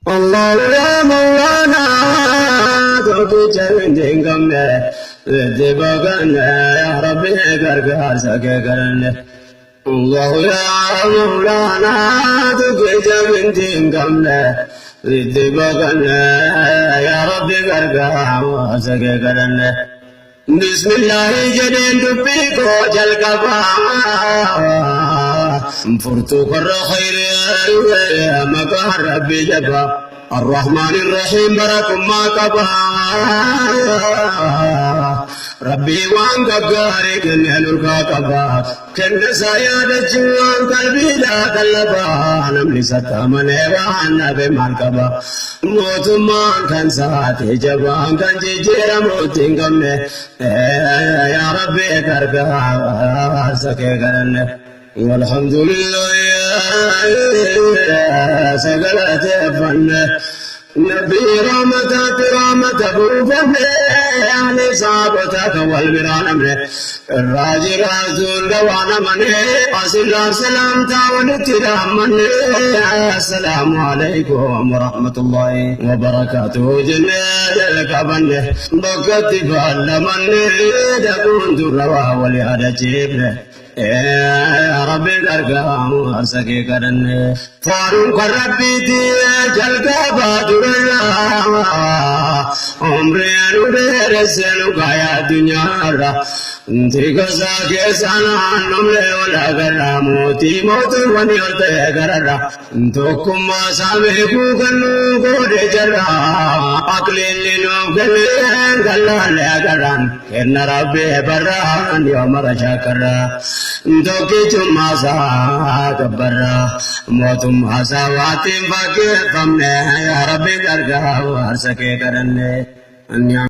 الله يا مولانا توفي من قمنا اتفقنا يا ربي قرقر سكرنا. الله يا مولانا توفي من قمنا اتفقنا يا ربي قرقر سكرنا. بسم الله جدين دبيكو جلقبا فرتو كر خير يا مكان ربي جبا الرحمن الرحيم بركم ما قبا ربي وان قباري كن القابا كن سيادة جوان قلبي لا قلبا نملي ستامن وان بمالكبا mootummaan kan saate jabaan kan jijjiiramuutti hin qabne yaa Rabbi gargaarsa kee kadhanne. Walhamdulillah sagalateeffanne. Nabi rahmataatti rahmata buufanne ahli saabota kan wal biraa namne irraa jiraatuun dawaa namane asirraa salaamtaa walitti dhaammanne assalaamu alaikum warahmatullahi wabarakaatuhu jennee jalqabanne bakkatti baallamanne dhaquun durra waa wal yaadachiifne. Rabbi gargaaru harsa kee kadhanne. Faaruun kan Rabbiiti jalqabaa durarra. Umrii nu dheeresse nu kaayaa addunyaarra. Tigasaa keessa naannomlee wal agarra. Mootii mootuuwwan ol ta'e gararra. Tokkummaa isaa beekuu kan nu godhe jarra. Aqliin nu kenneen gallaalle agarraan. Kenna Rabbi barraan yoo mara shaakarra. Tokkichummaa isaa gabbarra. Mootummaa isaa waatiin fakkeeffamne yaa Rabbi gargaaru harsa kee kadhanne.